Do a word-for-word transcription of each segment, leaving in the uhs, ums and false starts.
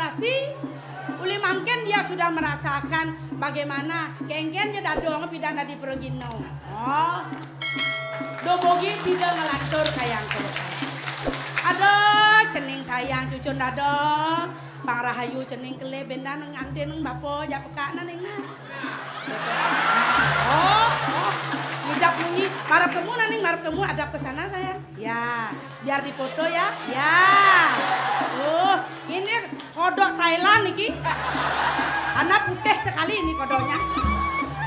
Sih, uli mangkén dia sudah merasakan bagaimana kéngkén ja dadong pidan dadi pragina. Oh. Dumugi sida nglantur kayang. Aduh, cening sayang cucun dadong. Pang rahayu cening kelih bendan ngantin bapa jak pekakna ning nah. Oh, oh. Ngidap munyi, marep kemu nah ning, marep kemu, adap ke sana sayang. Ya, biar dipoto ya. Ya. Oh, ini kodok Thailand niki. Ana putih sekali ini kodoknya.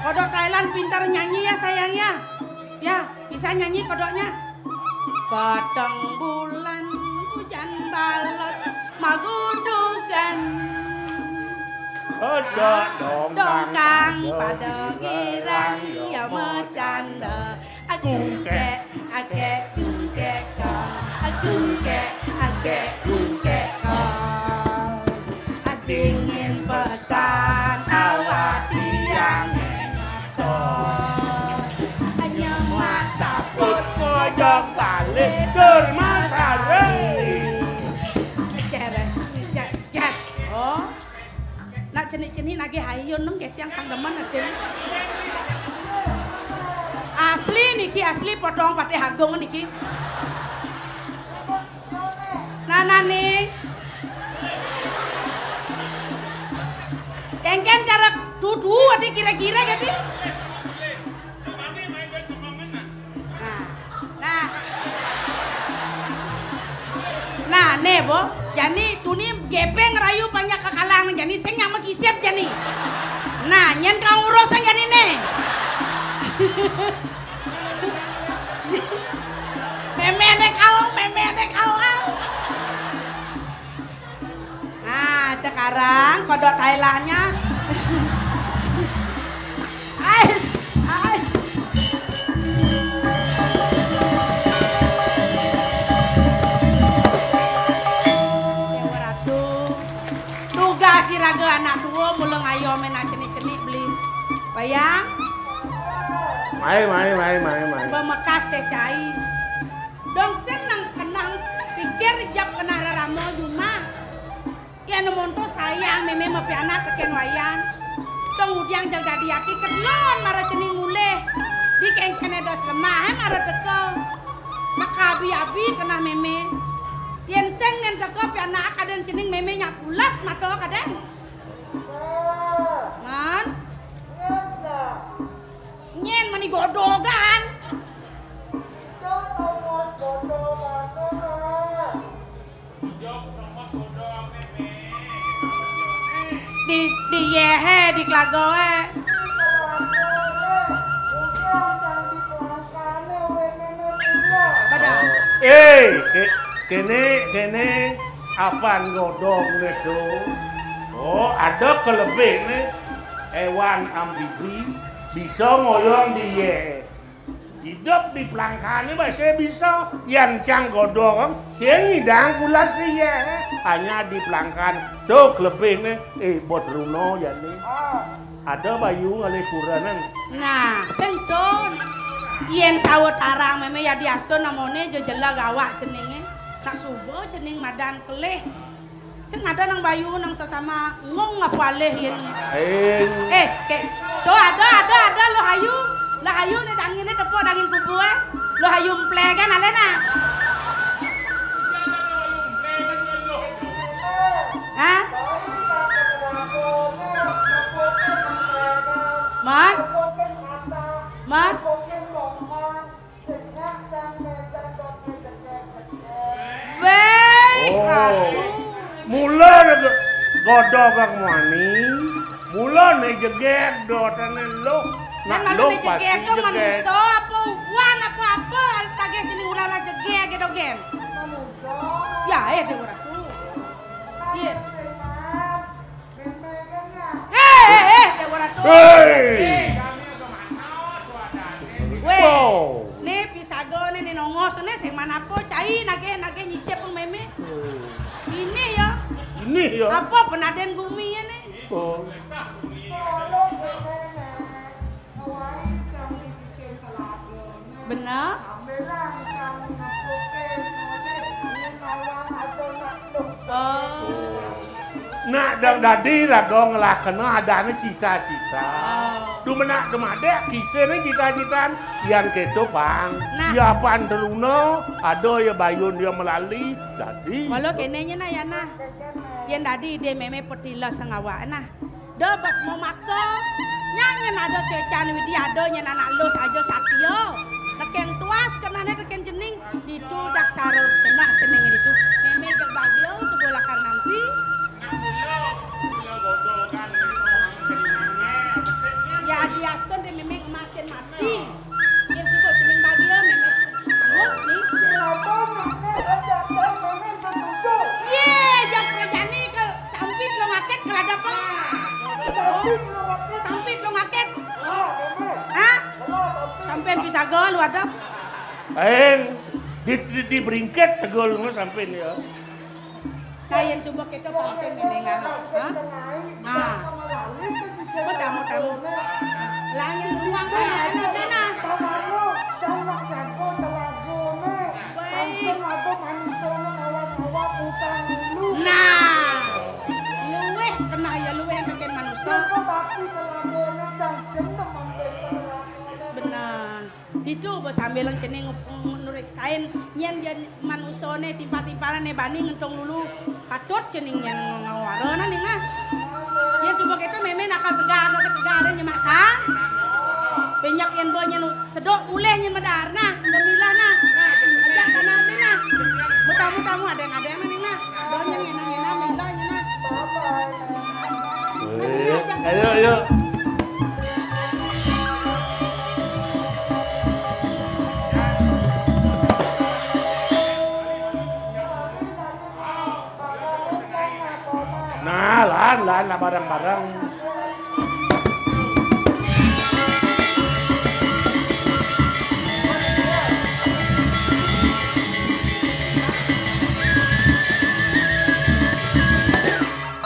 Kodok Thailand pintar nyanyi ya sayang ya. Ya, bisa nyanyi kodoknya. Patang bulan hujan balas magudugan. Ada dongkang pada girang ya macanda. Akungkek, akek, kungkek, kong. Akungkek, akek, kungkek, kong. Dingin pesan awak tiang ngaton. Nyemak saput mojok balik tur masareng. Jereh, jer, jer. Oh. Nak cenik-cenik nagih ayun nem getiang pang demen atin. Asli niki, asli potong patih agung niki. Nah, nah, ning. Kéngkén cara tutu adi kira-kira jadi. Nah, nah. Nah, né, Bo. Jani tuni gépé ngerayu panjak kakalang jani sing nyak makisip jani. Nah, nyén kau urus jani né. Méméné kau, méméné kau. Nah, sekarang kodok Thailandnya. Ais, ais. Dewa Ratu. Tugas iraga anak tua mula ngayomin cenik-cenik beli. Bayang. Mai, mai, mai, mai, mai. Bemekas téh cai. Dong sing nang kenang pikir jap kenah rarama jumah. Yén monto sayang mémé mapianak tekén wayan. Dong udiang jag dadi ati kedlon mara cening mulih. Di kéngkéné dos lemah, eh, mara teka. Maka abi-abi kenah mémé. Yén sing nén teka pianak kadén cening mémé nyak pulas mata kadén. Man. Nyén mani godogan. Di, di yéhé, di kelagaé. Pada. Eh, ké-, kéné, kéné, apan godong né to. Oh, ada kelebihné. Éwan amfibi bisa ngoyong di yéhé. Idup di pelangkané masih bisa, yan cang godong, sing ngidang pulas iya. Hanya di pelangkan, tuh lebih nih, eh, bot runo ya nih. Ada bayu ngalih kuranang. Nah, sing tun. Yén sawet arang mémé ya diastun namoné jejela gawak jenengé. Nak suba jeneng madan kelih. Sing ada nang bayu nang sesama ngong apa alih yén. Eh. Eh, ké. Tuh ada, ada, ada lo hayu. Lah hayu né danginé tepuk dangin kubué. Lo hayu emplégan alé nah. Hah? Man? Man? Wéh, oh. Ratu. Mula godog kang muani. Mula né jegég dotané lo. Nah, malu lo né jegég pasti to jegég. Manusa apa ubuan apa-apa tagih jenis ulah-ulah jegég gitu, Gén. Ya, eh, Déwa Ratu. Iya. Eh, eh, eh, Déwa Ratu. Hei. Wéh, oh. Né pisaga né, né nongos né sing manapa cai nagih, nagih nyicip mémé. Ini ya. Ini ya. Apa penadén gumi ya né? Oh. Bener. Oh. Nak dang dadi raga ngelahkena adané cita-cita. Oh. Dumenak dumadék kisiné cita-citan, yan kéto pang. Nah. Ya apan teruna, ada ya bayun ya melali, dadi. Mula kéné nyén, nah, yan, nah. Yén dadi idé mémé patilas sing awak, nah. Da bes mamaksa. Nyak nyén ada suécan Widi ada nyén anak lu saja satia. Tekén tuas kenehné tekén cening. Ditu daksara keneh cening ditu. Mémé jeg bagia suba lakar nampi. Ya diastun dé mémé ngemasin mati. Yén suba cening bagia, mémé sanggup ni. Yé, jak kerjaan ni ke sampi telung akét ke ladap, Pak. Sampi telung akét. Hah? Sampian pisaga lu adap. Aing di, di, di bringkét tegul ngono sampian ya. Nah, yén suba kéto pang sing ngéné ngalap. Hah? Nah. Mut, mut, mut. Lah, yén ruang kana, kana, kana. Baik. Nah. Luwih keneh ya, luwih tekén manusa. Bener. Ditu bos sambilang cening nureksain nyén, yén manusané timpal-timpalané bani ngentung lulu. Patut cening nyén ngawara nah ning nah. Yén suba kéto mémé nakal tegal, tegal nyén maksa. Benyek yén bo nyén sedok mulih nyén medar nah, gemilah nah. Ajak tanah nah. Mutamu-tamu adéng-adéng nah ning nah. Bo nyén ngena-ngena milah nyén nah. Ayo, ayo. Nah, lan, lan, lah bareng-bareng.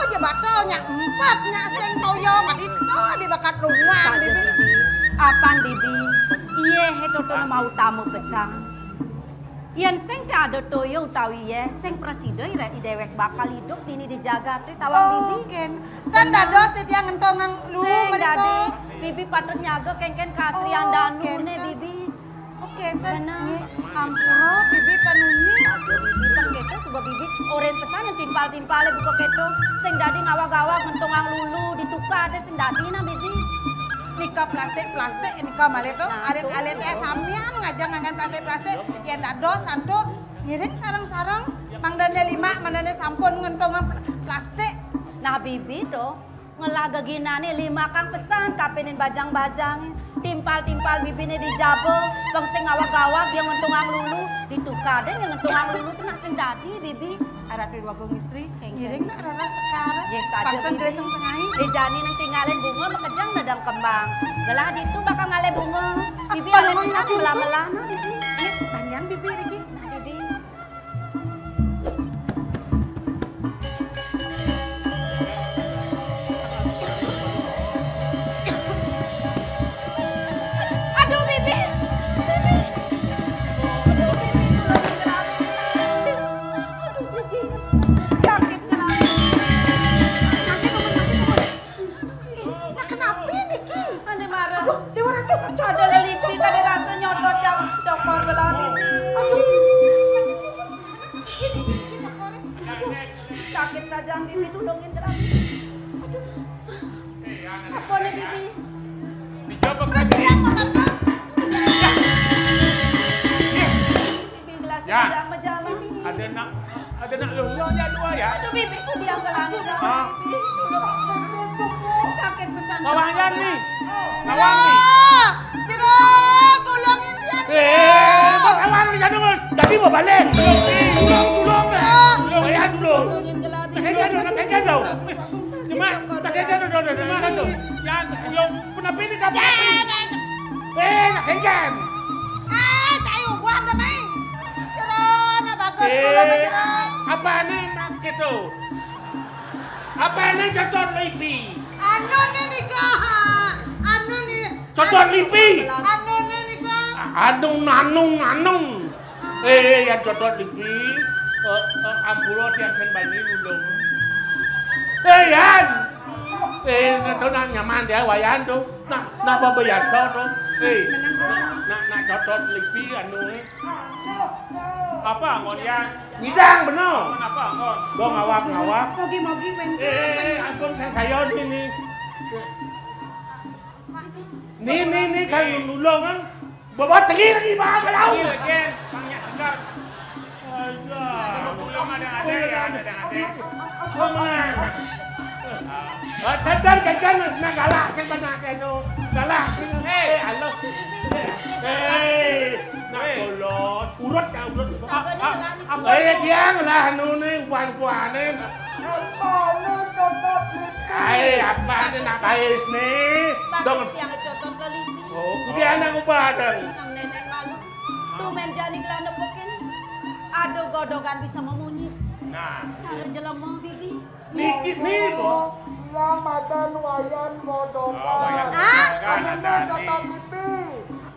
Aja batal nyak empat nyak sing toya madito di bakat rumah. Bibi. Apan Bibi, iyé hé toto mau tamu pesan. Yén sing té ada toya utawi yé, sing prasida i déwék bakal idup dini di jagaté tawang Bibi. Kén. Tan dados titiang ngentongang lu. Sing mriko. Dadi Bibi patut nyaga kénkén kasrian danuné, Bibi. Oké, tan. Bener. Nggih, ampura, Bibi tanuni. Aja Bibi pang kéto, suba Bibi orén pesan yén timpal-timpalé buka kéto. Sing dadi ngawag-awag ngentungang lulu, ditukadé sing dadi nah, Bibi. Nika plastik-plastik, nika malih to. Nah, alit-alité samian ngajeng nganggén plastik-plastik. Yén dados santo ngiring sareng-sareng, mangdané lima, mangdané sampun ngentungang pl-, plastik. Nah, Bibi to. Ngelah geginané lima kang pesan, kapinin bajang-bajangé, timpal-timpal Bibiné di jaba, pang sing ngawag-awag ya ngentungang lulu, ditukadé ya ngentungang lulu, to nak sing dadi, Bibi. Arep Déwagung Istri, ngiring nak rereh sekar. Nggih, saja, Bibi. Pantun dreseng tengai. Dé jani nang tingalin bunga makejang nedang kembang. Gelah ditu bakal ngalih bunga. Bibi alih pesan melah-melah nah, Bibi. Nggih, panjang Bibi niki. Nah, Bibi. Aduh, Bibi. Bibi. Aduh, Bibi, tolongin gelami. Aduh, Bibi. Sakit gelami. Nanti, nanti, nanti. Nah, kenapi niki? Ané marah. Aduh, Déwa Ratu, ada lelipi, kada rasa nyodot, cokor gelami. Aduh. Ini, ini, ini cokoré. Aduh. Sakit saja, Bibi, tulungin gelami. Aduh. Apa nih, Bibi? Dijawab. Bibi gelas. Ya. Ada nak Ada nak luluh ya dua ya? Aduh, Bibi, ku diam ke langit, ah. Bibi. Sakit pesan. Lawangan nih. Lawangan nih. Jero, jero, tulungin dia. Eh, kok lawan ya dulu. Jadi mau balik. Tulung, tulung, tulung. Tulung ya dulu. Tulungin gelami. Kayaknya dulu, kayaknya dulu. Cuma, kayaknya dulu, dulu, dulu. Ya, tulung. Kenapa ini dapat? Eh, nak genggam. Eh, cayu buah dah main. Jero, nak bagus, eh, kalau macam apa nih nak gitu? Apa nih cocok lipi? Anu nih nika. Anu nih. Cocok lipi. Anu nih nika. Anu, nanu, nanu. Eh, eh, yang cocok lipi. Eh, eh, ampura tiang sing bani nulung. Eh, Yan. Eh, to nak nyaman dia Wayan to. Nak, nak babiasa to. Eh, nak, nak, nak cotot lipi anu, eh. Apa, Ngon, Yan? Ngidang, bener. Kenapa, Ngon? Gua ngawak-ngawak. Mogi-mogi wénten. Eh, eh, eh, ampun, saya, saya ini, nih. Nih, nih, nih, kan nulung, kan? Bawa teri lagi, bawa lauk. Ini lagi, Bang, ya, segar. Aduh. Nulung ada, ada, ya, ada, ada. Ah, tekan, tekan, nah, galak sing banyak, kan, tu. Galak sing, eh, aloh. Eh, nak kolot. Urut, ya, urut. Apa, apa, apa? Eh, tiang lah, anu, nih, uban-ubanan. Ai, apa ni nak bais ni? Dong. Bagus tiang cotot lali. Oh, ku dia anak ubah dong. Nang nenek malu. Tumben jani gelah nepukin. Aduh, godogan bisa memunyi. Nah. Cara jelema, Bibi. Niki ni, Bo. Dia madan Wayan Godogan. Oh, Wayan Godogan, ah, ada ni. Cotot lipi.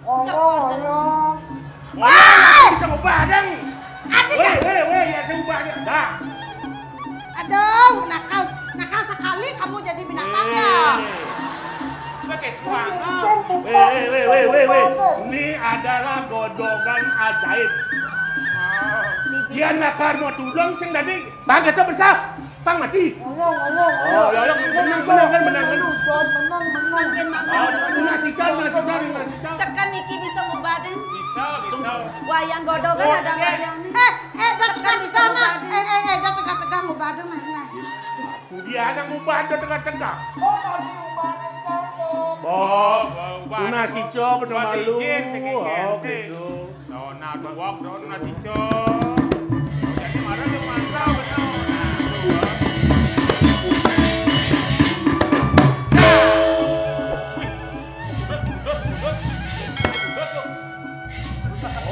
Ongol, ongol. Wah! Bisa ngubah, Dang. Ada ya? Weh, weh, weh, ya, saya ubah, Dang. Dah. Aduh, nakal, nakal sekali kamu jadi binatang ya. Eh. Pakai tuangan. Weh, weh, weh, weh, weh, weh. Ini adalah godogan ajaib. Dia nakal mau tudung sing tadi. Bang, kita besar. Pang mati. Menang, menang, menang. Oh, ya, ya, menang, menang, kan, menang, kan. Menang, menang. Makin menang. Oh, menang si Cal, menang si Cal, menang si Cal. Sekan niki bisa ngubahin. Bisa, bisa. Wayan Godogan ada wayan. Eh, eh, dah tegak-tegak, nah. Eh, eh, eh, dah tegak-tegak ngubahin, nah, nah. Dia ada ngubah, dah tegak-tegak. Bo, menang si Cal, bener malu. Oh, gitu. Daun, nah, duwak, daun, nasi cok. Jadi marah lu mantau, betul. Nah, duwak.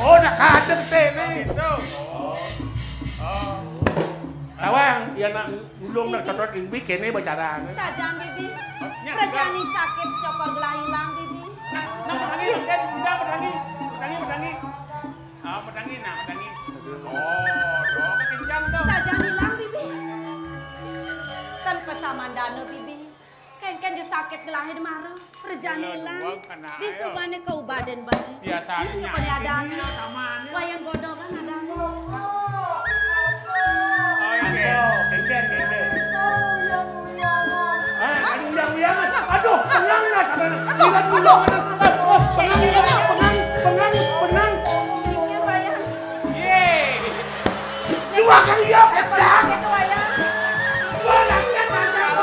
Oh, nak hadap teh, nih. Gitu. Oh. Oh. Tawang, ya nak Ulung nak cotot limbi kéné bacaraan. Sajan, Bibi. Rejani sakit cokor gelah ilang, Bibi. Nah, nah, medangi, medangi, medangi, medangi, medangi. Ah, medangi, nah, medangi. Oh, doa kencang tuh. Sajan ilang, Bibi. Tan pesamandana, Bibi. Kénkén ja sakit gelahé mara. Rejani ilang. Di subane kaubaden bane. Biasanya. Ini peniadaan. Wayan Godogan ada. Oh, iya. Kénkén, kénkén. Ah, aduh, yang, yang. Aduh, pengang dah sama. Aduh, aduh. Pengang, pengang, pengang, pengang. Iya, Wayan. Dua kali ya, pecah. Dua kali ya, pecah.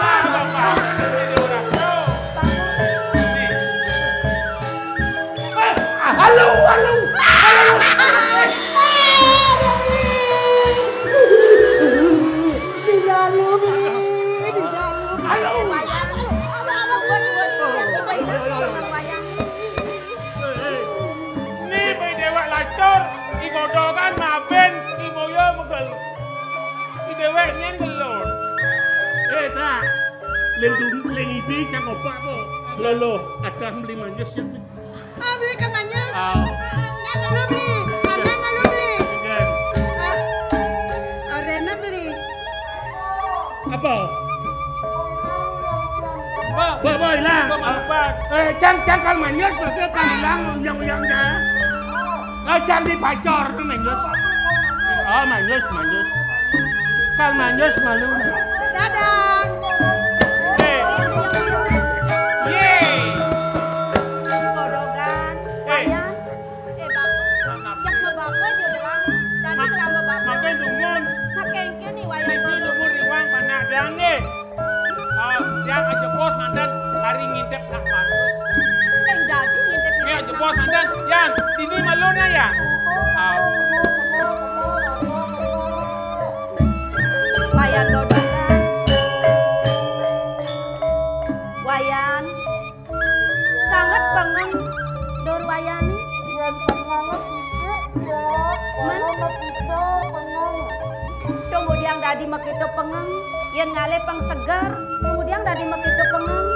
Eh, halo, halo, halo. Di dalam, di dalam. Halo. Ni pai déwék lacur, i Godogan mabin, i Boyo megel. I déwék nyén gelun. Eh, tak. Lem dulu, lem ibi, cang opak ko. Lolo, ada beli manis ya. Ah, beli ke manis? Ah. Ah, ah, nang lalu beli. Ah, nang lalu beli. Iya. Ah, ah, Rena beli. Apa? Bah, bah, bah, ilang. Bah, bah, bah. Eh, cang, cang, kal manyus, maksudnya kal ilang, uyang-uyang, ya. Eh, cang di pacor, tuh manyus. Oh, manyus, manyus. Kal manyus, malu. Dadah. Eh. Yeay. Godogan, eh. Wayan. Eh, Bapak. Kenapa? Yang mau Bapak aja udah lama. Tadi mak-, kelama Bapak. Makan dungun. Nah, kénkén nih, Wayan. Itu dungun iwang panak dangé. Ah, yang aja bos mandan hari ngintip nak manus. Sing dadi ngintip. Ya, aja bos mandan. Yang, ini malunya ya. Ah. Wayan Godogan. Wayan. Sanget pengeng, Dur Wayani. Yén pengeng titik, ya, men? Kalau makita pengeng. Tumudiang dadi makita pengeng, yén ngalih pengseger, tumudiang dadi makita pengeng.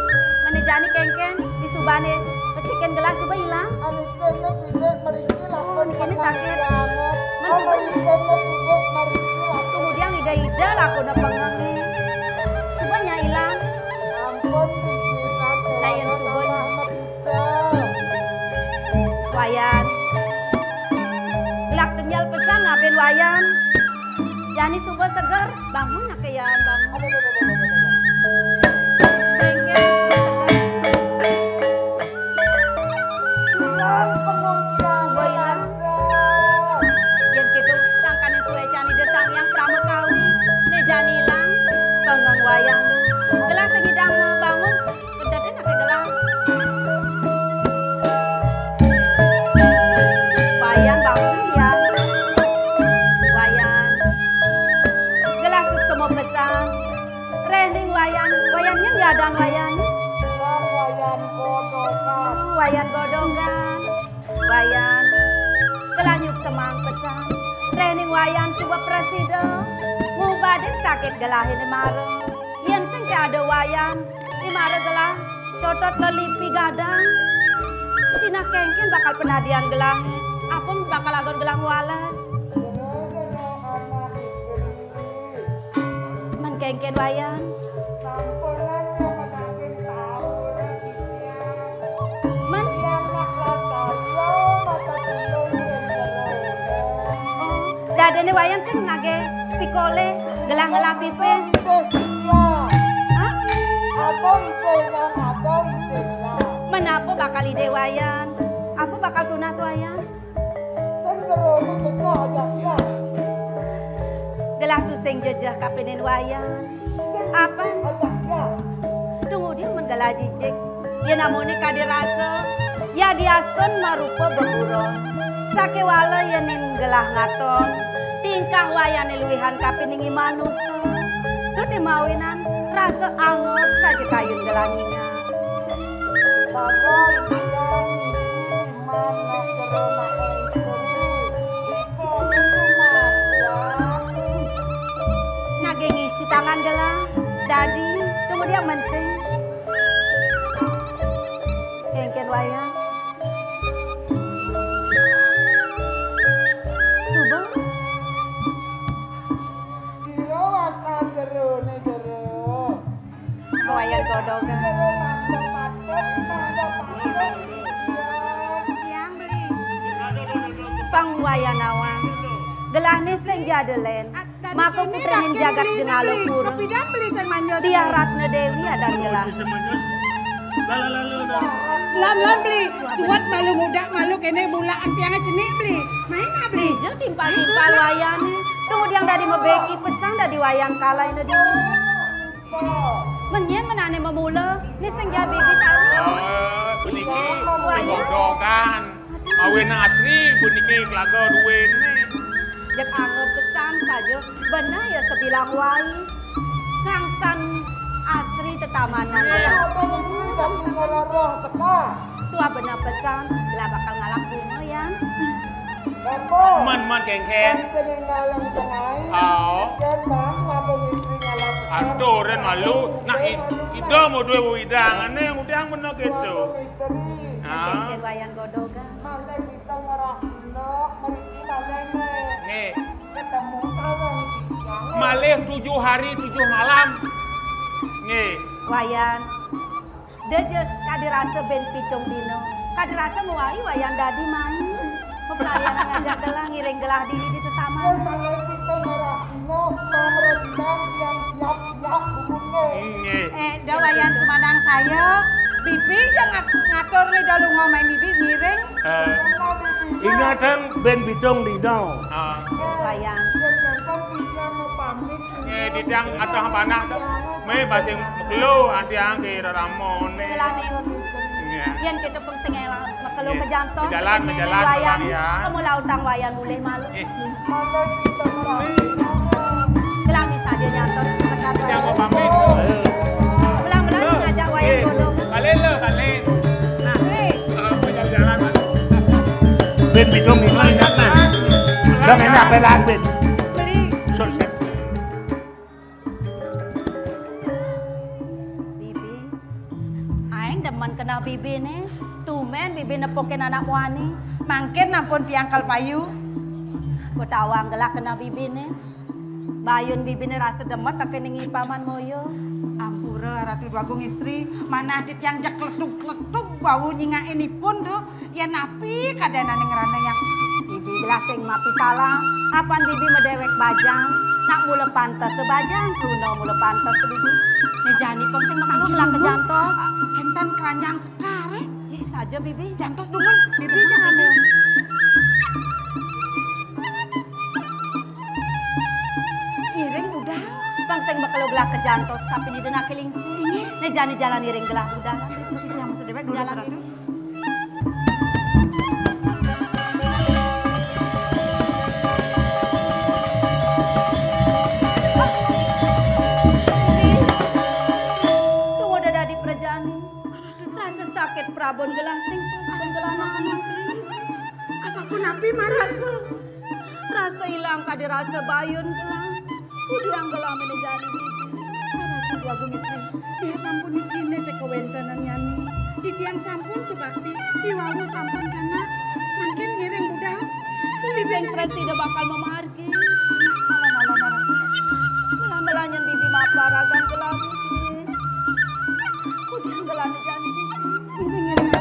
Mené jani kénkén, di subané pecikin gelah suba ilang. Aniké né titik mriki lakon. Oh, niki né sakit. Pengeng. Men suba. Aniké né titik mriki lakon. Tumudiang ida-ida lakona pengengé. Suba nya Pesan ngabin Wayan. Jani suba seger, bangun nak Yan, bangun. Aduh, aduh, aduh, aduh, aduh, aduh. Jengkel, seger. Ilang pengungsian. Suba ilang. Yen kéto sangkaning suécan Ida Sang Hyang Pramakawi, né jani ilang pengeng Wayan. Gelah sing ngidang bangun. Kedadin aké gelah. Wayan bangun, Yan. Wayan. Gelah suksma pesan. Réh ning Wayan, Wayan nyén yadan Wayan. Wayan Godongan. Wayan Godongan. Wayan. Gelah nyuksemang pesan. Réh ning Wayan suba prasida. Ngubadin sakit gelahé né mara. Yén sing ada Wayan, I mara gelah cotot lelipi gadang. Sinah kénkén bakal penadian gelahé. Apa bakal agon gelah ngwales. Mén kénkén Wayan. Mén. Oh, dadiné Wayan sing nagih pikolih gelah ngelah pipis. Hah? Mén apa bakal idih Wayan? Apa bakal tunas Wayan? Gelah tusing jejeh kapining Wayan. Apa? Dungudin mén gelah jijik. Yén amoné kadi rasa, yadiastun marupa beburon. Sakéwala yéning gelah ngaton, tingkah Wayané luihan kapining I manusa. Tuti mawinan rasa angob saja kayun gelah nyingak. Nagih ngisi tangan gelah, dadi, tunggu dia mensing. Kénkén Wayan. Suba. Jero wasan jeroné jero. Wayan Godongan. Tiang beli. Pang Wayan Awang. Gelahné sing jada lén. Maka putrining jagat Jengala Pura. Tiah Ratna Déwi adan gelah. Lan, lan, beli. Suwet malu ngudak, malu kéné bulakan tiangé cenik, beli. Main ah, beli. Dija timpal-timpal Wayané. Tunggu tiang dadi mabéki pesan dadi Wayan kalainé dini. Mén nyén menané mamula, né sing ja bibi sari. Eh, puniki Wayan. Godhogan. Mawinan asri puniki kelaga duéné. Jeg angob pesan saja, beneh ya sebilang wai. Kangsan asri tetamanan. Iya. Tuah beneh pesan, gelah bakal ngalap bunga, Yan. Mén, mén, kénkén. Oh. Aduh, ren malu. Nah, i-, ida mau duwe wewidangané, ngudang beneh kéto. Ah. Kénkén Wayan Godhogan. Nggih. Malih tujuh hari tujuh malam. Nggih. Wayan. Dejes kadi rasa bén pitung dina. Kadi rasa mawai Wayan dadi mai. Peplarian ngajak gelah ngiring gelah dini di tetaman. Nggih. Eh, da Wayan sumandang saya. Bibi ja ngat-, ngatur né da lunga mai bibi ngiring. Eh, ingatang bén pitung dina. Ah. Wayan. Eh, didang atah panah. Mé basing mekelo atiang ke reramané. Nggih. Yén kita pun sing éla mekelo majantos, majalan, majalan, Wayan. Kamu lautang Wayan mulih malu. Gelah misadia nyantos tekan Wayan. Yang mau pamit. Belah-belah ngajak Wayan Godong. Kali lo, kali. Nah, jalan-jalan. Bén pitung dina ingat nah. Dong ini apa lagi, Bén? Beli. Bibi, aing demen keneh bibiné. Tumbén bibi nepukin anak muani. Mangkin ampun tiang kal payu. Kutawang gelah keneh bibiné. Bayun bibiné rasa demen tekening ipaman moyo. Ampura Ratu Déwa Agung Istri, manah titiang jeg kletuk-kletuk bau nyingakin ipun tuh. Yén napi kadénané ngrana yang Gelah sing mapi salah, apan bibi madéwék bajang, nak mula pantes bajang, truna mula pantes bibi. Né jani pang sing makan gelah kejantos. Kénten keranjang sekar, eh. Ih, saja bibi. Jantos dumun, bibi jangan. Ngiring budal. Pang sing makelo gelah kejantos, tapi ni dena kiling sing. Né jani jalan ngiring gelah budal. Kita yang masuk dewek dulu. Jalan seratus. Ini. Tunggu udah dadi perjani. Rasa sakit prabon gelah sing, prabon gelah anak istri. Asapunapi marasa. Rasa ilang kadi rasa bayun gelah. Kudiang gelah méné jani bibi. Ratu Agung Istri, dia sampun niki né té kawéntenan nyani. Titiang sampun subakti, diwawu sampun kana. Mangkin ngiring budal. Bibi sing prasida bakal mamargi. Alah, alah, alah. Mula-mula nyén bibi maparagan gelah bibi. Kudiang gelah né jani bibi. Ngiring, ngiring.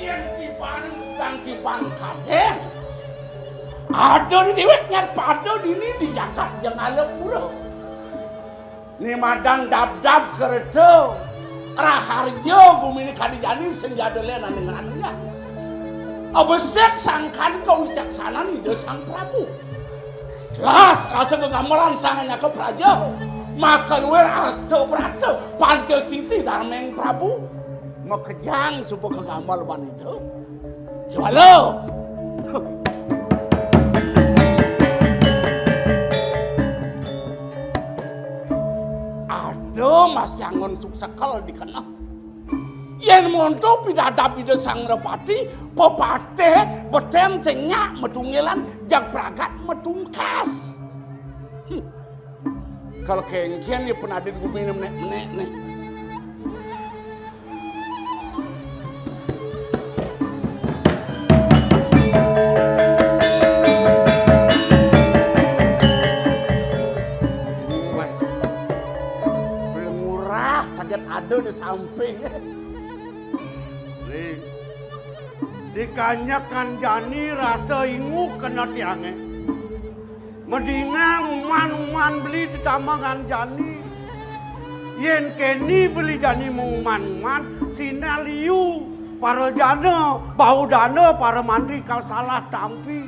Yén tiban kudang tiban kadén, ada di déwék nyar pada dini di jagat Jengalapura. Né madan dabdab kerta, raharja guminé kadi jani sing ja ada lén ané ngranayang. Abesik sangkan kawicaksanan Ida Sang Prabu. Telas rasa gegamelan sang anyaka praja, makaluir asta prata, panca stiti darmeng Prabu. Makejang suba kagamel ban Ida. Jwala. Ada masih angon suksekel dikeneh. Yén monto pidadab Ida Sang Ngrepati, pepatih betén sing nyak matunggilan, jag pragat matungkas. Hmm. Kal kéngkén ya penadin guminé menék-menék né. Wéh, belum murah saget ada di samping. Ling, dikanyekan jani rasa ingu kena tiangé. Madingang uman-uman beli ditambangan jani. Yén kéné beli jani mauman-uman, sinah liu para jana, baudana, para mantri kal salah tampi.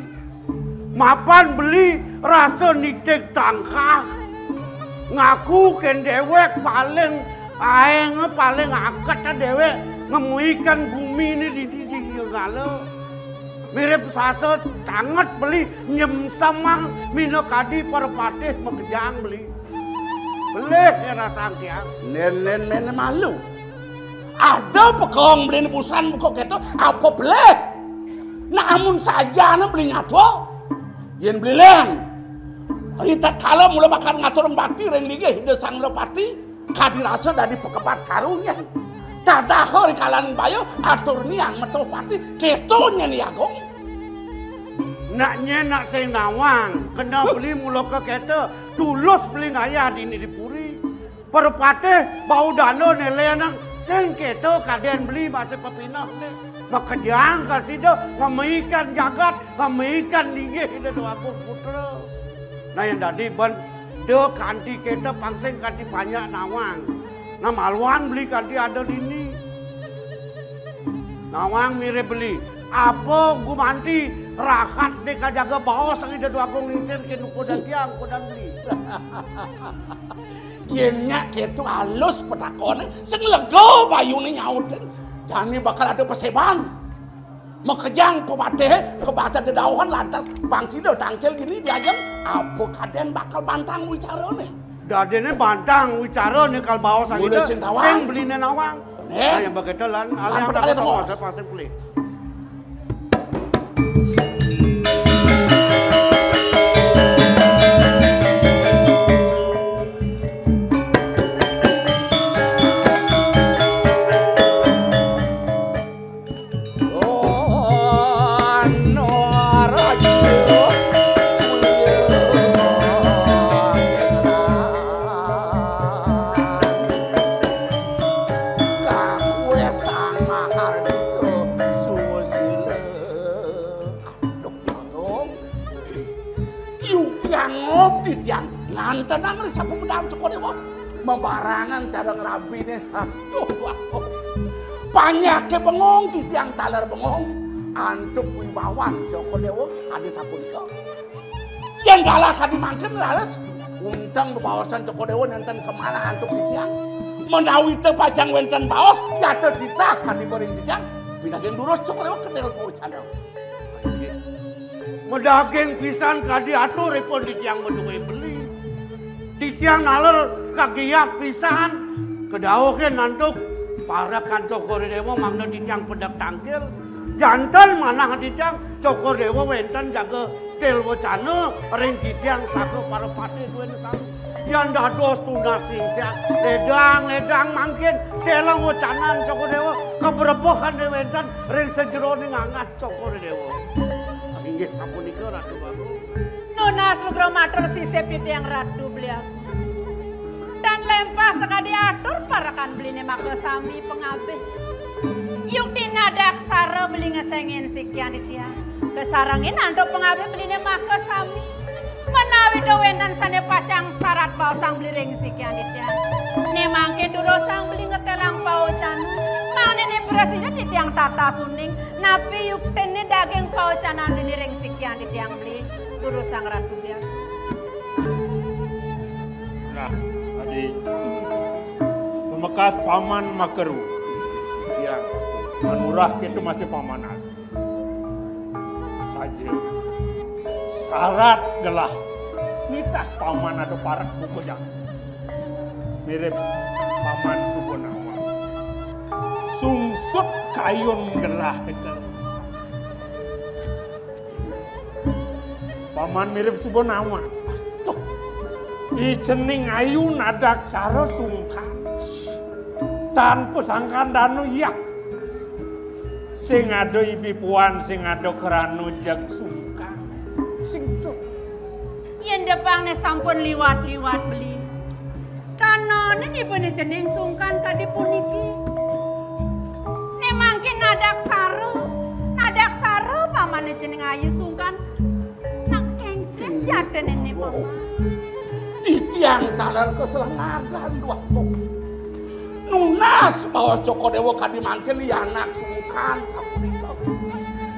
Mapan beli rasa nitih tangkah. Ngaku kén déwék paling aéng, paling aket déwék ngemihang guminé di, di, di, di ngala. Mirip sasa tanget beli nyemsemang minakadi parapatih makejang beli. Belih ya rasang tiang. Nén, nén, nén malu. Ada pekong beli nebusan buka kéto, apa belih? Nah, amun sajana beli nyata. Yén beli lén. Ritatkala mula bakal ngatur bakti ring linggih Ida Sang Ngrepati. Kadi rasa dadi pakebat karunyang. Tadaha ri kalaning baya atur niang metuh pati, kéto nyén Agung. Nak nyén nak sing nawang, kena beli mula ka kéto, tulus beli ngayah dini di puri. Parapatih baudana né lénang sing kéto kadén beli masih pepineh né. Makejang kasida ngemihang jagat, ngemihang linggih Ida Déwa Agung Putra. Nah, yén dadi ben da kanti kéto pang sing kanti panjak nawang. Nah, maluan beli kanti ada dini. Nawang mirib beli. Apa gumanti rahat dé kajaga baos Ida Déwa Agung Lingsir ké nukodan tiang, kodan beli. Yén nyak kéto alus petakoné, sing lega bayuné nyautin. Jani bakal ada paséban. Makejang pepatihé ka basa dedauhan lantas pang sida tangkil dini diajeng apa kadén bakal bantang wicarané. Dadiné bantang wicarané kal baos Mula Ida sing tawang. Sing beliné nawang. Nah, yang begitu lan, lan aliang bakal dapat tengos. Pasang pelih. Kakué Sang Mahardika Susila. Aduh, Agung. Yuk tiang ngop di tiang ngantenang ri sapu medal Cokor Déwa. Mabarangan cara ngrabiné. Aduh, Agung. Panyaké bengong di tiang taler bengong. Antuk wibawan Cokor Déwa adi sapunika. Yén galah kadi mangkin raris, unteng bebaosan Cokor Déwa nénten kamanah antuk titiang. Menawi té pacang wénten baos, yata titah kadi ring titiang, pinaging durus Cokor Déwa ketél pocana. Inggih. Madaging pisan kadi aturipun titiang madué beli. Titiang naler kagiat pisan, kadauhin antuk parekan Cokor Déwa mangda titiang pedek tangkil. Janten manah titiang Cokor Déwa wénten jaga tilwacana ring titiang saha para patih duéné sami. Yan dados tunas titiang, ledang-ledang mangkin téla wacanan Cokor Déwa kabrebehan wénten ring sajeroning angat Cokor Déwa. Inggih sapunika Ratu Agung. Nunas lugra matur sisip titiang Ratu Beli Agung. Tan lempah sakadi atur parekan beliné makasami pangabih. Yukti nadaksara beli ngeséngin sikian titiang. Kasarengin antuk pangabih beliné makasami. Menawi to wénten sané pacang sarat baosang beli ring sikian titiang. Né mangkin durusang beli ngetélang pawacana. Mangdané prasida titiang tatas uning. Napi yuktiné daging pawacanan dini ring sikian titiang beli. Durusang Ratu Hyang. Nah, adi pamekas paman makaru. Hyang, manurah kéto masih paman adi. Saja. Sarat gelah. Nitah paman ada parek buku jang. Mirip paman suba nawang. Sungsut kayun gelah dekel. Paman mirip suba nawang. Tuh. I cening ayu nadaksara sungkan. Tanpa sangkan danu, yah. Sing ada ibi puan, sing ada krana jeg sungkan. Sing tuh. Yén depangné sampun liwat-liwat beli. Kanané nibané cening sungkan kadi puniki. Né mangkin nadaksara, nadaksara pamané cening ayu sungkan. Nak kéngkén jatiné né paman. Titiang taler kaslengagan duh Agung. Nunas baos Cokor Déwa kadi mangkin i anak sungkan sapunika.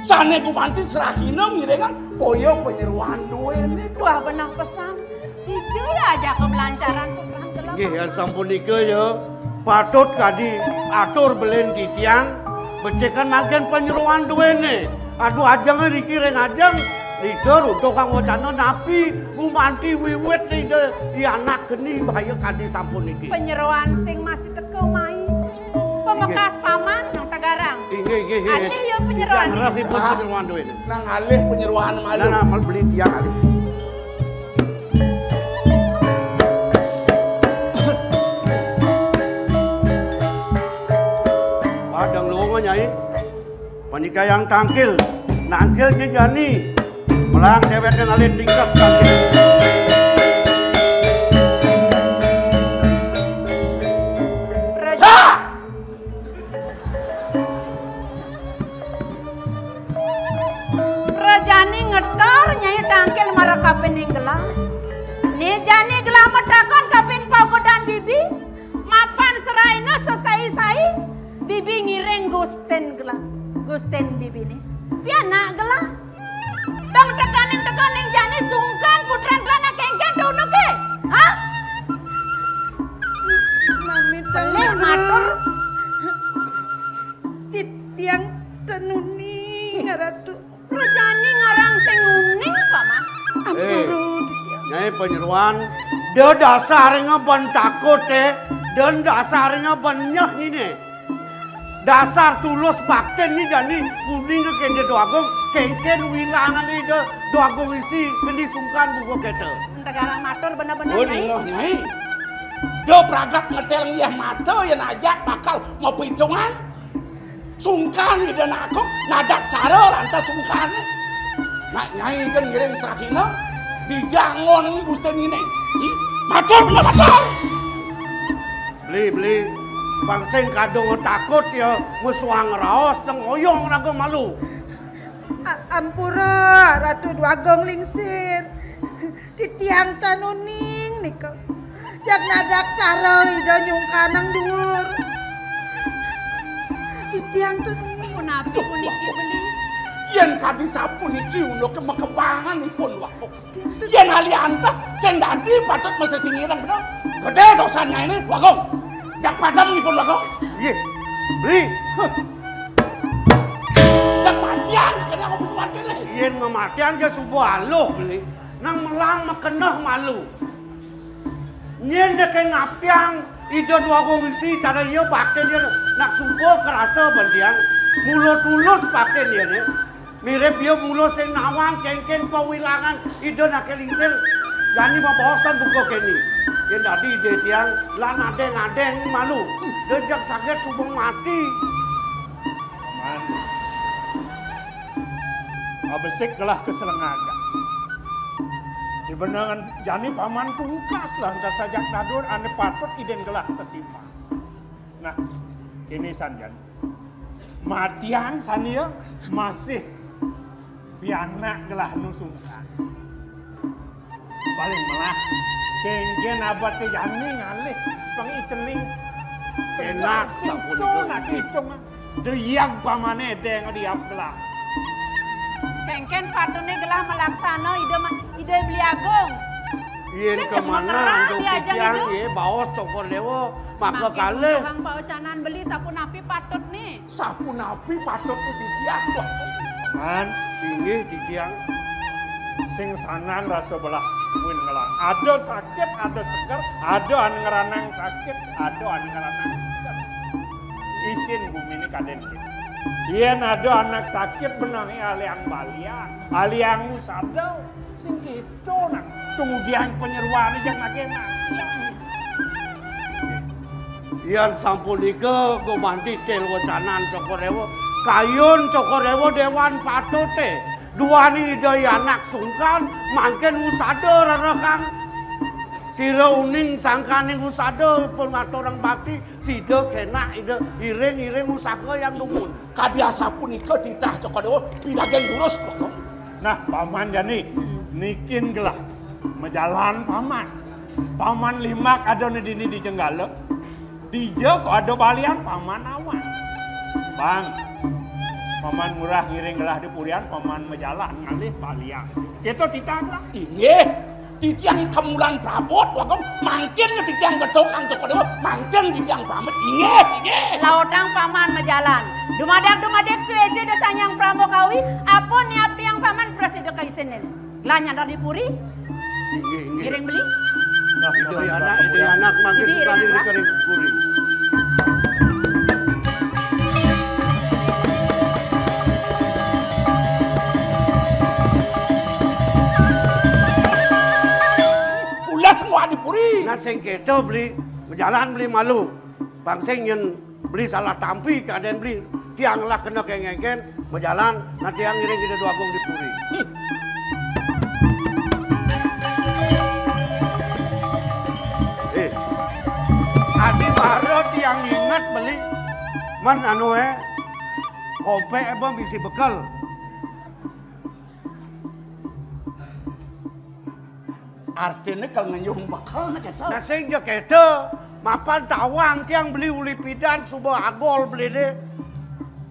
Sané gumanti serahina ngiringang boya panyeroan duéné. Wah, beneh pesan. Dija ya ajaka blancaran putrang telah. Nggih, yan sapunika ya patut kadi atur belin titiang becikang mangkin panyeroan duéné. Aduh, ajeng riki ring ajeng. Ida runtuh kang wacana napi gumanti wiwit ida i anak geni bahaya kadi sapuniki. Panyeroan sing masih teka mai. Pamekas paman nang tagarang. Inggih, inggih, inggih. Alih ya panyeroan. Titiang rereh ipun panyeroan duéné. Nang alih panyeroan malu. Nah, nah, mal beli tiang alih. Padang luwung, Nyai. Panikayang tangkil, nangkil jejani, melang déwék ngalih tingkah tangkil. Raja-, Rajani ngetor Nyai tangkil marep kapining gelah. Né jani gelah matakon kapining paukudan bibi, mapan seraina sesai-sai, bibi ngiring gustin gelah. Gustin bibiné. Pianak gelah. Dong tekaning-tekaning jani sungkan putran gelah nak kéngkén tunuké. Hah? Nami pelih matur. Titiang ten uning, Ratu. Rajani ngarang sing uning, Paman. Eh, ampura, Titiang. Nyai Panyeruan, da dasar ngeben takut, eh. Dan dasar ngeben nyeh ini. Dasar tulus baktin ni jani uning ke Ida Déwa Agung, kéngkén wilangan Ida Déwa Agung Resi keni sungkan buka kéto. Tegarang matur bener-bener, oh, Nyai. Nyai. Da pragat ngetél ngiah mata yén ajak bakal mapitungan. Sungkan Ida Déwa Agung nadaksara lantas sungkané. Nak Nyai kan ngiring serahina, dijangon ni Gustin ini. Hmm? Matur bener matur. Beli, beli. Pang sing kadung takut ya, mesuang raos teng oyong raga malu. A-, ampura, Ratu Déwa Agung Lingsir. Titiang tan uning nika. Jak nadaksara Ida nyungkanang duur. Titiang tan uning. Punapi puniki beli? Yén kadi sapuniki unduké makebangan ipun, wah. Yén aliantes sing dadi patut masih sing ireng, bener. Gedé dosan nyainé, Bagong. Jak padem ipun, Bagong. Nggih. Beli. Huh. Jak matian, kéné aku buat kéné. Yén mamatian ya suba aluh, Beli. Nang melang makeneh malu. Nyén dék ngaptiang Ida Déwa Agung Resi cara iya baktin iya nak suba karasa bantian. Mula tulus baktin iya né. Mirip iya mula sing nawang kéngkén pawilangan Ida Anaké Lingsir. Jani mabaosan buka kéné. Yén dadi Ida tiang lan adéng-adéng malu. Da jak saget suba mati. Paman. Abesik gelah ka Selengaga. Di benengan jani Paman tungkas lantas sajak dadur ané patut idin gelah tetimpal. Nah, kéné sanjan. Matian sania masih pianak gelah nu sungkan. Paling melah, kéngkén abaté jani ngalih pangiceling. Enak, sapunika. Nak itung. Déyang pamané édéng diap gelah. Kéngkén patuné gelah malaksana Ida ma-, Ida Beli Agung. Yén sing kemana antuk titiang, nggih, baos Cokor Déwa, maka kalih. Mangkin undang paocanan beli sapunapi patutné. Sapunapi patutné titiang, Tuan? Paman. Inggih, titiang. Sing sanang rasa belah buin ngelah. Ada sakit, ada seger, ada anu ngranang sakit, ada anu ngranang seger. Isin guminé kadén kéto. Yén ada anak sakit benehé aliang balian, aliang usada, sing kéto. Tuh, nah, tumudian panyeruané jang nagih mati. Yén sapunika gumanti til wacanan Cokor Déwa, kayun Cokor Déwa déwan patuté. Duaning Ida anak sungkan, mangkin usada rerekang. Sira uning sangkaning usada pun ngaturang bakti, sida kénak Ida iring-iring usaha yang dumun. Kadi asapunika titah Cokor Déwa pidaging durus, Bagong. Nah, Paman jani, nikin gelah majalan Paman. Paman limak ada né dini di Jenggala. Dija kok ada balian Paman awan. Bang, Paman murah ngiring gelah di purian, Paman majalan ngalih balian. Kéto titah gelah. Inggih. Titiang kamulan prabot, Bagong, mangkin titiang getuk antuk Déwa, mangkin titiang pamit. Inggih, inggih. Lautang Paman majalan. Dumadak-dumadik suéca da Sang Hyang Parama Kawi, apun niap tiang Paman prasida kaisinin. Lah nyandar di puri. Inggih, inggih. Ngiring beli. Nah, Ida anak, Ida anak mangkin. Ibi, kali iring, di kering puri. Pulas ngwak di puri. Nah, sing kéto beli, majalan beli malu. Pang sing yén beli salah tampi kadén beli, tiang lah kena kéngkéngkén, majalan, nah tiang ngiring Ida Déwa Agung di puri. Eh, adi bara tiang inget beli, men anu é, kompék é bang bisi bekel. Artiné kal ngenyuh bekel né kéto. Nah, sing ja kéto, mapan tawang tiang beli uli pidan suba agol beli dé.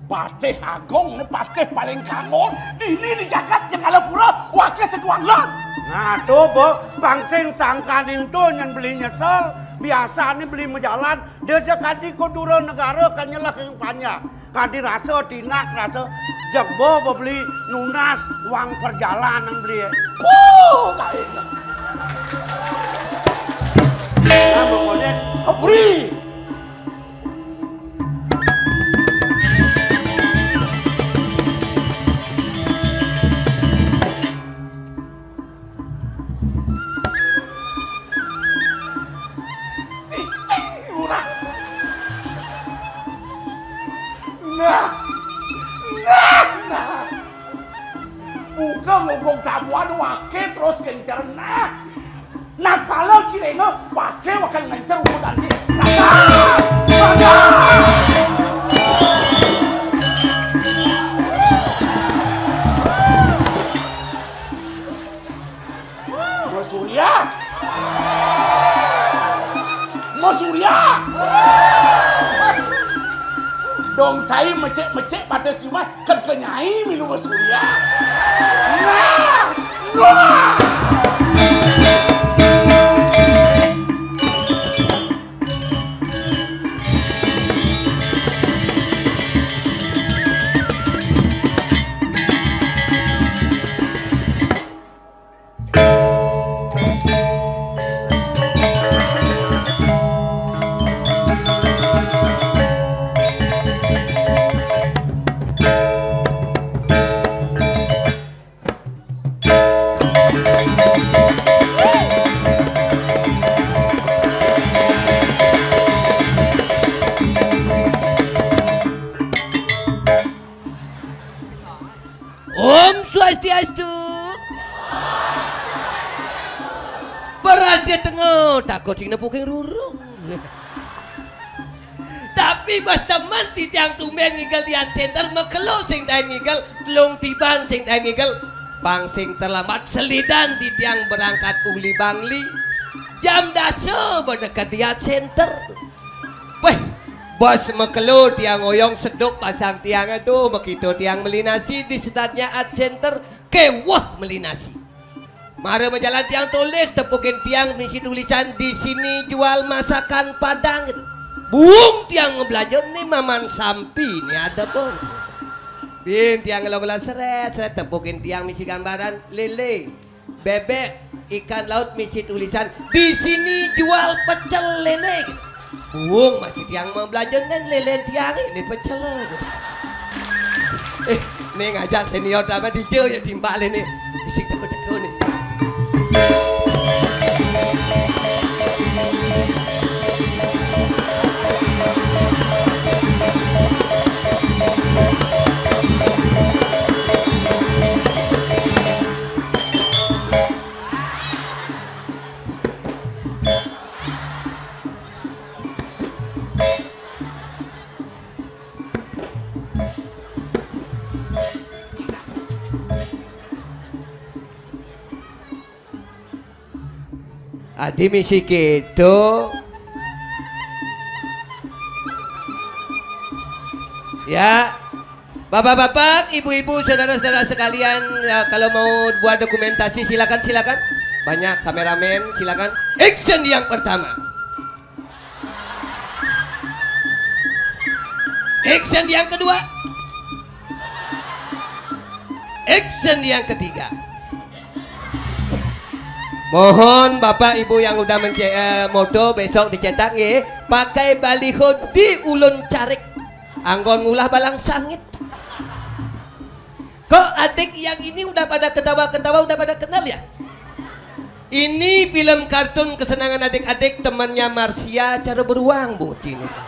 Patih Agung né patih paling kanggo, dini di jagat Jenggala Pura, waké sakuang lan. Nah, to, Bo, pang sing sangkaning to nyén beli nyesel, biasané beli majalan, da ja kadi ka dura negara ka nyeleh ing panjang. Kadi rasa tinak, rasa jebo beli nunas uang perjalanan beli. Puh, kain. Nah, pokoknya kebri. Cicing urang. Nah, nah, nah. Buka ngogog tabuhan waké terus kencer. Nah, nah, kalau cilénga waké waké ngencer ukudan ci. Gagal! Gagal! Masurya. Masurya. Dong cai mecik-mecik batis jumah, kan ke nyai milu masurya. Nah, nah. Om Swastiastu. Parade tengo, takut sing nepuking rurung. Tapi bas temen titiang tumbén ngigel di Art Center, makelo sing taén ngigel, telung tiban sing taén ngigel, pang sing terlambat selidan titiang berangkat uli Bangli. Jam dasa ba neked di Art Center. Wéh, bas makelo tiang ngoyong seduk pasang tiang, aduh, makita tiang meli nasi di sedatnya Art Center, kéweh meli nasi. Mara majalan tiang tolih, tepukin tiang misi tulisan, "Di sini jual masakan Padang." Buung tiang belanja né maman sampi né ada, Bong. Bin tiang ngelola seret, seret, tepukin tiang misi gambaran lélé, bébék, ikan laut misi tulisan, "Di sini jual pecel lélé." Buung masih tiang mau belanja nén lélé tiang ini pecel. Eh, né ngajak senior tambah D J ya timbal ini. Bisik teko-teko nih. Adi misi kéto. Ya, bapak-bapak, ibu-ibu, saudara-saudara sekalian, ya, kalau mau buat dokumentasi, silakan, silakan. Banyak kameramen, silakan. Action yang pertama. Action yang kedua. Action yang ketiga. Mohon Bapak Ibu yang udah mence-, eh, moto besok dicetak nggih, pakai baliho di Ulun Carik. Anggon ngulah balang sangit. Kok adik yang ini udah pada ketawa-ketawa, udah pada kenal ya? Ini film kartun kesenangan adik-adik, temannya Marsha, cara beruang bocin itu.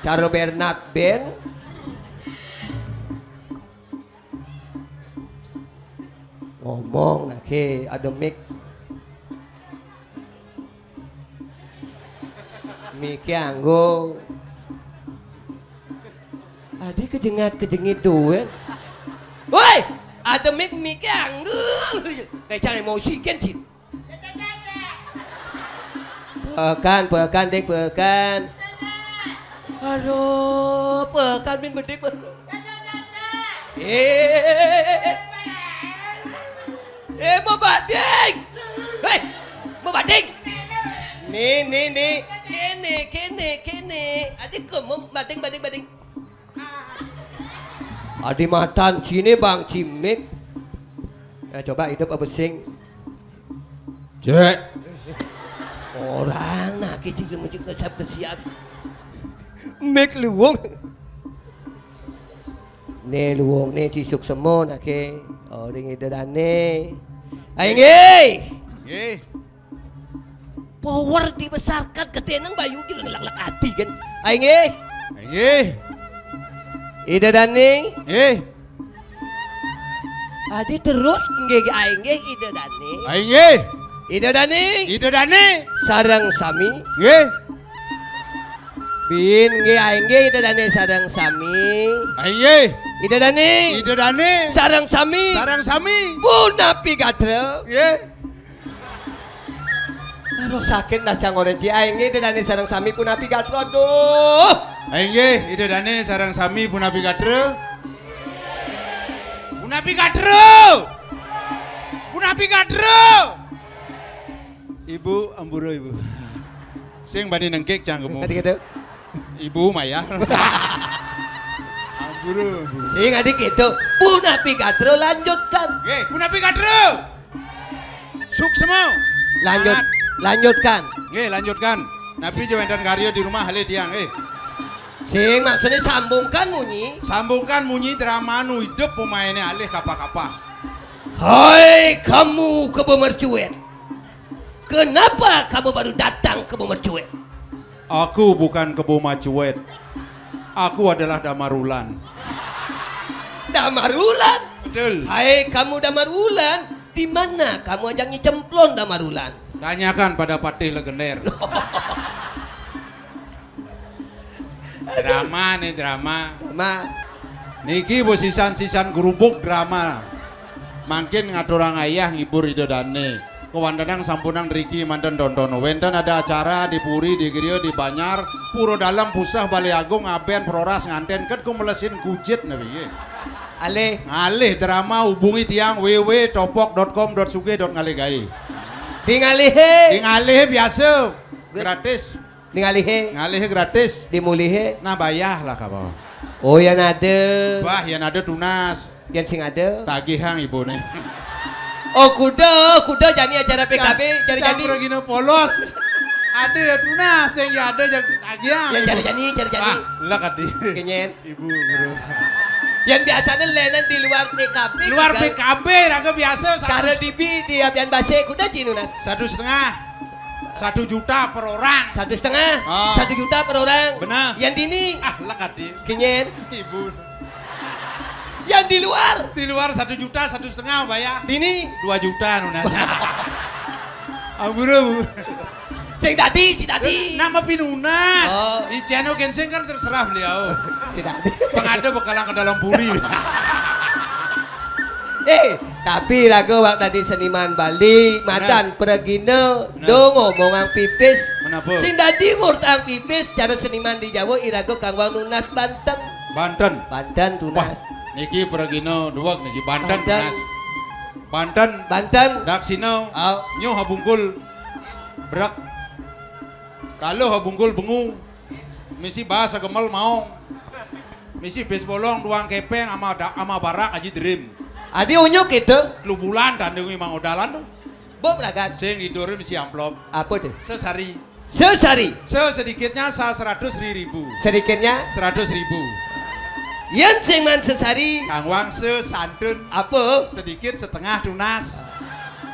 Cara Bernard Ben. Ngomong, nah, ke, ada mic. Mic-é anggo. Adi kejengat-kejengit doang. Woi, ada mic, mic-é anggo. Kayak jangan emosi kan, Cin. Pekan, pekan, Dik, pekan. Aduh, pekan min bedik. Eh, eh, Mbok Bading. Hei, Mbok Bading. Nih, nih, nih. Kene, kene, kene. Adik kamu, Bading, Bading, Bading. Adi matan sini Bang Cimik. Ya, coba hidup apa sing? Cek. Orang nak kecil musik ngesap kesian. Mik luwung. Nih luwung nih cisuk semua nak ke. Orang ida dane. Ayo nggih. Nggih. Power dibesarkan, gedhe nang bayu ki lek-lek ati kan. Ayo nggih. Nggih. Ida dane. Nggih. Adi terus nggih ayo nggih Ida dane. Ayo nggih. Ida dane. Ida dane. Sareng sami. Nggih. Bin nggih ayo nggih Ida dane sareng sami. Ayo nggih. Ida dane. Ida dane. Sareng sami. Sareng sami. Punapi gatra. Nggih. Aduh sakit dah cang orang ci aing ini dani sareng sami punapi gatra aduh. Aing nggih, Ida Dane sareng sami punapi gatra. Punapi gatra. Punapi gatra. Ibu, ampura Ibu. Sing bani nengkik cang kemu. Tadi gitu. Ibu Maya. Ampura, ampura. Sing adik itu. Punapi gatra lanjutkan. Nggih, punapi gatra. Suksma. Lanjut, semangat. Lanjutkan. Nggih, lanjutkan. Napi je wénten karya di rumah alih tiang, nggih. Sing maksudnya sambungkan munyi. Sambungkan munyi drama nu hidup pemainnya alih kapah-kapah. Hai kamu kebo mercuet. Kenapa kamu baru datang kebo mercuet? Aku bukan kebo mercuet. Aku adalah Damarulan. Damarulan? Betul. Hai kamu Damarulan, di mana kamu ajang nyicemplon Damarulan? Tanyakan pada Patih Legender. Drama nih drama. Drama. Niki bos sisan-sisan gerubuk drama. Mangkin ngaturang ayah ngibur Ida Dane. Kewantenang sampunang driki manten tonton. Wénten ada acara di Puri, di Griya, di Banjar, Pura Dalem, Puseh, Balé Agung, Abén, Proras, nganten ket ku melesin kujit nabi. Alih. Ngalih drama hubungi tiang w w w topok dot com dot sugih dot ngalih gaé. Di ngalih. Di ngalih biasa. Gratis. Ning alihe. Ngalihe gratis. Dimulihe. Nah, bayah lah kamu. Oh, yan ada. Bah, yan ada tunas. Yan sing ada. Tagihang ibune. Oh, kuda, kuda jani acara P K B, jani jani. Campur gini polos. Ada ya tunas yang ya ada yang tagihang. Ya jani jani, jani jani. Ah, lah kadi. Kenyen. Ibu guru. Yang biasanya lenan di luar P K B. Luar P K B raga biasa. Cara dibi di abian base kuda cinu nah. Satu setengah. Satu juta per orang. Satu setengah. Ah. Satu juta per orang. Benar. Yang dini. Ah, lekat di. Kenyen. Ibu. Yang di luar. Di luar satu juta, satu setengah bayar. Dini. Dua juta nunas. Ambura bu. Sing tadi, si tadi. Nama pinunas. Oh. Di channel Kensing kan terserah beliau. Si tadi. Pengada bekalan ke dalam puri. Eh, tapi lagu wak tadi seniman Bali, madan pergina, do ngomong ang pipis. Menapa? Sing tadi ngurtang pipis, cara seniman di Jawa iraga kang wang nunas Banten. Banten. Banten tunas. Wah, niki pergina duweg niki Banten tunas. Banten. Banten. Daksina. Oh. Nyoh habungkul. Brak. Kalau habungkul bengu. Misi bahasa gemel mau. Misi bis bolong duang kepeng ama ama barak aji dream. Adi unyuk itu. Lu bulan tandingi mang odalan tuh. Bob ragan. Sing tidur misi amplop. Apa tuh? Sesari. Sesari. Se sedikitnya sa seratus ribu. Sedikitnya seratus ribu. Yen sing man sesari. Kang wang se santun. Apa? Sedikit setengah tunas.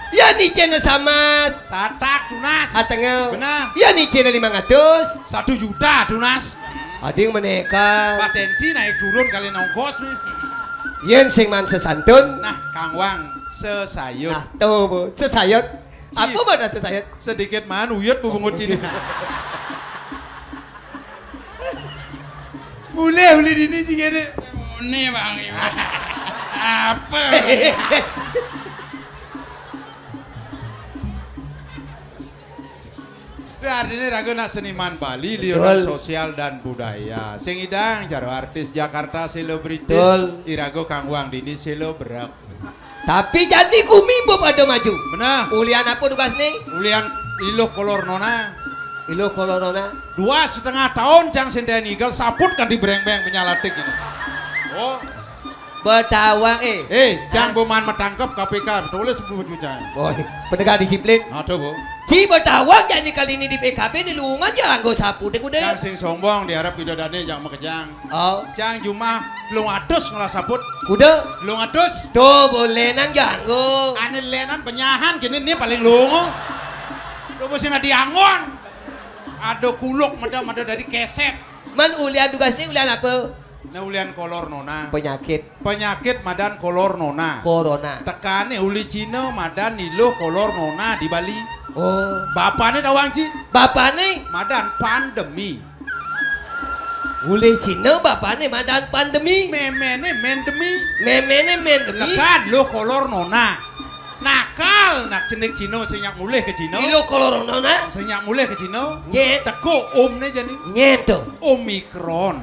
Yen icena samas. Satak tunas. Atengel. Benar. Yen icena lima ratus. Satu juta tunas. Ading menekan. Patensi naik turun kali nongkos nih. Yen sing man sesantun. Nah, Kang Wang sesayut. Nah, tuh bu, sesayut. Apa mana sesayut? Sedikit man uyut bu bungut sini. Mulai mulai dini sih gini. Ini bang. Apa? Artinya raga nak seniman Bali, liuran sosial dan budaya. Sing idang jaro artis Jakarta selebritis, iraga kangguang dini selebrak. Tapi jani gumi beb ada maju. Benar. Ulian apa tugasné? Ulian iluh kolor nona. Iluh kolor nona. Dua setengah tahun cang sendai nigel saput kan dibreng-breng penyalatik ini. Oh. Betawang eh. Eh, cang boman matangkep K P K, tulis sepuluh juta. Boy, penegak disiplin. Aduh, Bu. Ci betawang jani kali ini di P K B ni lungan ya anggo saput deh kuda. Cang sing sombong diarep ida dane jang makejang. Oh. Cang jumah telung atus ngelah saput. Kuda. Telung atus. Tuh boleh nang janggo. Ane lenan penyahan kini ni paling lungo. Lu mesti na diangon. Ada kuluk meda-meda dari keset. Man ulian tugasné ulian apa? Nah ulian kolor nona. Penyakit. Penyakit madan kolor nona. Corona. Tekane uli Cina madan iluh kolor nona di Bali. Oh. Bapane tawang ci? Bapane? Madan pandemi. Uli Cina bapane madan pandemi. Memene mendemi. Memene mendemi. Tekan iluh kolor nona. Nakal nak cenik Cina sing nyak mulih ke Cina. Iluh kolor nona. Sing nyak mulih ke Cina. Nyet. Teko omne jani. Nyet to. Omikron.